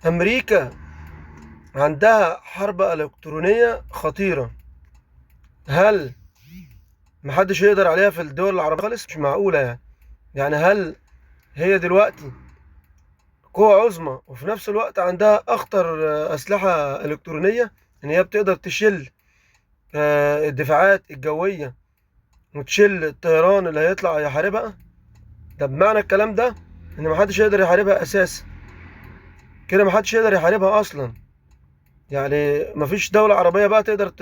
أمريكا عندها حرب إلكترونية خطيرة، هل محدش يقدر عليها في الدول العربية خالص؟ مش معقولة يعني. يعني هل هي دلوقتي قوة عظمى وفي نفس الوقت عندها أخطر أسلحة إلكترونية، إن هي بتقدر تشل الدفاعات الجوية وتشل الطيران اللي هيطلع يحاربها؟ ده بمعنى الكلام ده إن محدش يقدر يحاربها أساسا كده، محدش يقدر يحاربها أصلا. يعني مفيش دولة عربية بقى تقدر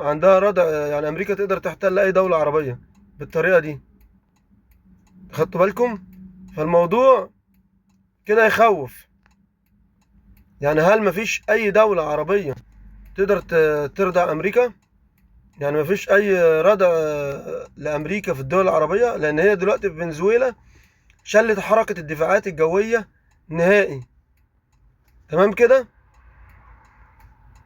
عندها ردع، يعني أمريكا تقدر تحتل أي دولة عربية بالطريقة دي. خدتوا بالكم؟ فالموضوع كده يخوف. يعني هل مفيش أي دولة عربية تقدر تردع أمريكا؟ يعني مفيش أي ردع لأمريكا في الدول العربية، لأن هي دلوقتي في فنزويلا شلت حركة الدفاعات الجوية نهائي، تمام كده؟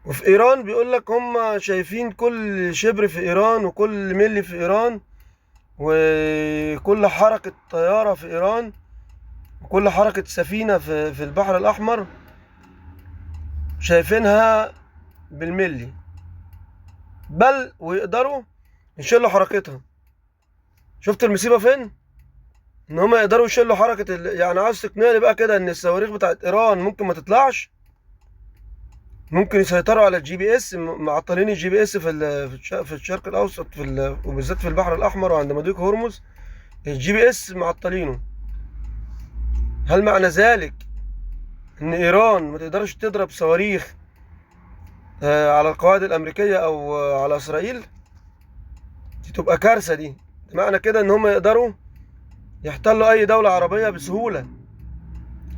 وفي إيران بيقول لك هم شايفين كل شبر في إيران وكل ملي في إيران وكل حركة طيارة في إيران وكل حركة سفينة في البحر الأحمر شايفينها بالملي، بل ويقدروا يشيلوا حركتها. شفت المصيبة فين؟ إن هم يقدروا يشيلوا حركة يعني عاوز تقنعني بقى كده إن الصواريخ بتاعت إيران ممكن ما تطلعش؟ ممكن يسيطروا على ال GPS، معطلين ال GPS في الشرق الأوسط، وبالذات في البحر الأحمر وعند مضيق هرمز، ال GPS معطلينه. هل معنى ذلك إن إيران ما تقدرش تضرب صواريخ على القواعد الأمريكية أو على إسرائيل؟ دي تبقى كارثة. دي معنى كده إن هم يقدروا يحتلوا أي دولة عربية بسهولة،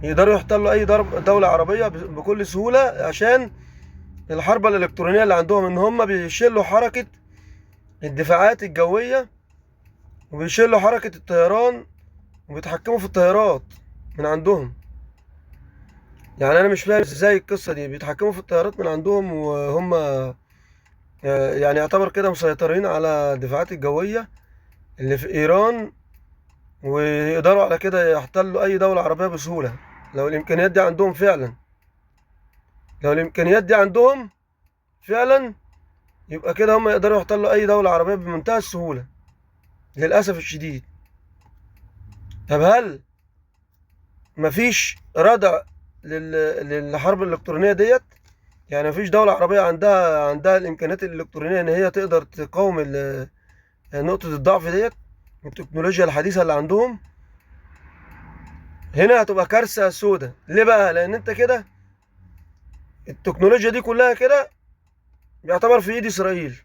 يقدروا يحتلوا أي دولة عربية بكل سهولة، عشان الحرب الإلكترونية اللي عندهم، إن هم بيشيلوا حركة الدفاعات الجوية وبيشيلوا حركة الطيران وبيتحكموا في الطيارات من عندهم. يعني أنا مش فاهم إزاي القصة دي، بيتحكموا في الطيارات من عندهم وهم يعني يعتبر كده مسيطرين على الدفاعات الجوية اللي في إيران، ويقدروا على كده يحتلوا أي دولة عربية بسهولة لو الإمكانيات دي عندهم فعلا. لو الإمكانيات دي عندهم فعلا يبقى كده هم يقدروا يحتلوا أي دولة عربية بمنتهى السهولة للأسف الشديد. طب هل مفيش ردع للحرب الإلكترونية ديت؟ يعني مفيش دولة عربية عندها الإمكانيات الإلكترونية إن هي تقدر تقاوم نقطة الضعف ديت والتكنولوجيا الحديثة اللي عندهم؟ هنا هتبقى كارثة سودة. ليه بقى؟ لأن أنت كده التكنولوجيا دي كلها كده بيعتبر في إيد إسرائيل،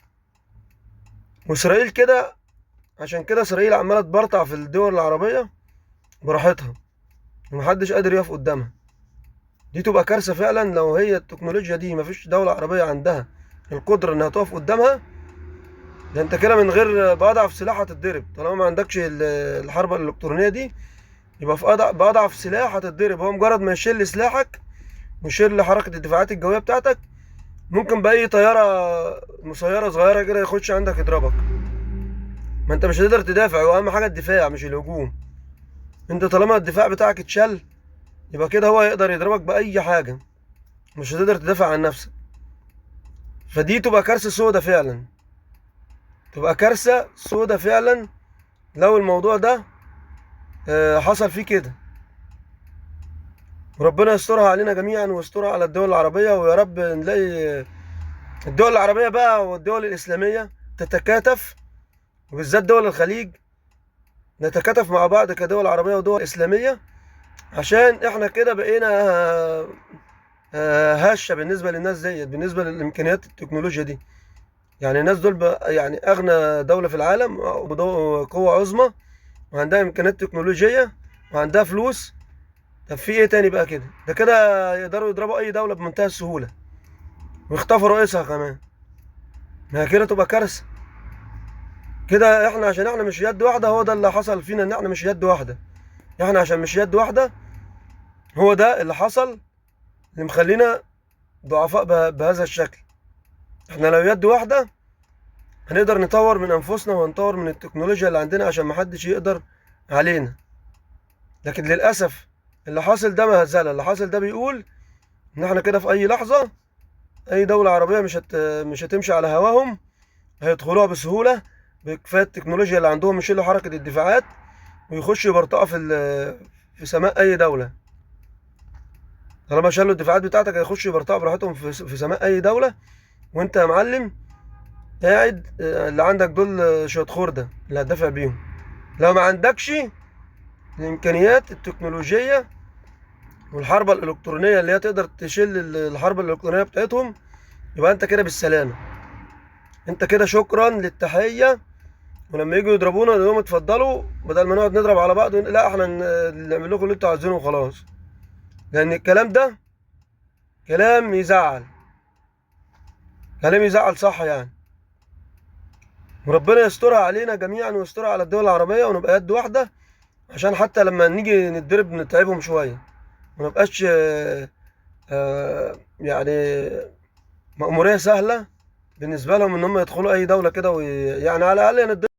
وإسرائيل كده عشان كده إسرائيل عمالة تبرطع في الدول العربية براحتها ومحدش قادر يقف قدامها. دي تبقى كارثة فعلا لو هي التكنولوجيا دي مفيش دولة عربية عندها القدرة إنها تقف قدامها. ده انت كده من غير بأضعف سلاح هتتضرب، طالما ما عندكش الحرب الإلكترونية دي يبقى في بأضعف سلاح هتتضرب. هو مجرد ما يشيل سلاحك ويشيل حركة الدفاعات الجوية بتاعتك، ممكن بأي طيارة مسيرة صغيرة كده يخش عندك يضربك. ما انت مش هتقدر تدافع، واهم حاجة الدفاع مش الهجوم. انت طالما الدفاع بتاعك اتشل يبقى كده هو يقدر يضربك بأي حاجة، مش هتقدر تدافع عن نفسك. فدي تبقى كارثة سودة فعلا، تبقى كارثة سودة فعلا لو الموضوع ده حصل فيه كده. وربنا يسترها علينا جميعا ويسترها على الدول العربية، ويا رب نلاقي الدول العربية بقى والدول الإسلامية تتكاتف، وبالذات دول الخليج نتكاتف مع بعض كدول عربية ودول إسلامية، عشان احنا كده بقينا هشة بالنسبة للناس ديت، بالنسبة للإمكانيات التكنولوجيا دي. يعني الناس دول يعني أغنى دولة في العالم وقوة عظمى وعندها إمكانيات تكنولوجية وعندها فلوس. طب في إيه تاني بقى كده؟ ده كده يقدروا يضربوا أي دولة بمنتهى السهولة ويخطفوا رئيسها كمان. ما كده تبقى كارثة كده. احنا عشان احنا مش يد واحدة، هو ده اللي حصل فينا، ان احنا مش يد واحدة. احنا عشان مش يد واحدة هو ده اللي حصل اللي مخلينا ضعفاء بهذا الشكل. احنا لو يد واحدة هنقدر نطور من انفسنا ونطور من التكنولوجيا اللي عندنا عشان محدش يقدر علينا. لكن للأسف اللي حاصل ده مهزلة. اللي حاصل ده بيقول ان احنا كده في اي لحظة اي دولة عربية مش هتمشي على هواهم، هيدخلوها بسهولة بكفاية التكنولوجيا اللي عندهم، يشيلوا حركة الدفاعات ويخشوا يبرطقوا في سماء اي دولة. طالما شالوا الدفاعات بتاعتك هيخشوا يبرطقوا براحتهم في سماء اي دولة، وانت يا معلم قاعد اللي عندك دول شوية خردة اللي هتدافع بيهم. لو ما عندكش الامكانيات التكنولوجية والحرب الالكترونية اللي هي تقدر تشيل الحرب الالكترونية بتاعتهم، يبقى انت كده بالسلامة، انت كده شكرا للتحية. ولما يجوا يضربونا نقول لهم اتفضلوا، بدل ما نقعد نضرب على بعض، لا احنا نعمل لكم اللي انتوا عايزينه وخلاص. لان الكلام ده كلام يزعل، كلام يزعل صح يعني. وربنا يسترها علينا جميعا ويسترها على الدول العربية، ونبقى يد واحدة، عشان حتى لما نيجي نتضرب نتعبهم شوية، ما نبقاش يعني مأمورية سهلة بالنسبة لهم ان هم يدخلوا اي دولة كده يعني على الاقل نتضرب.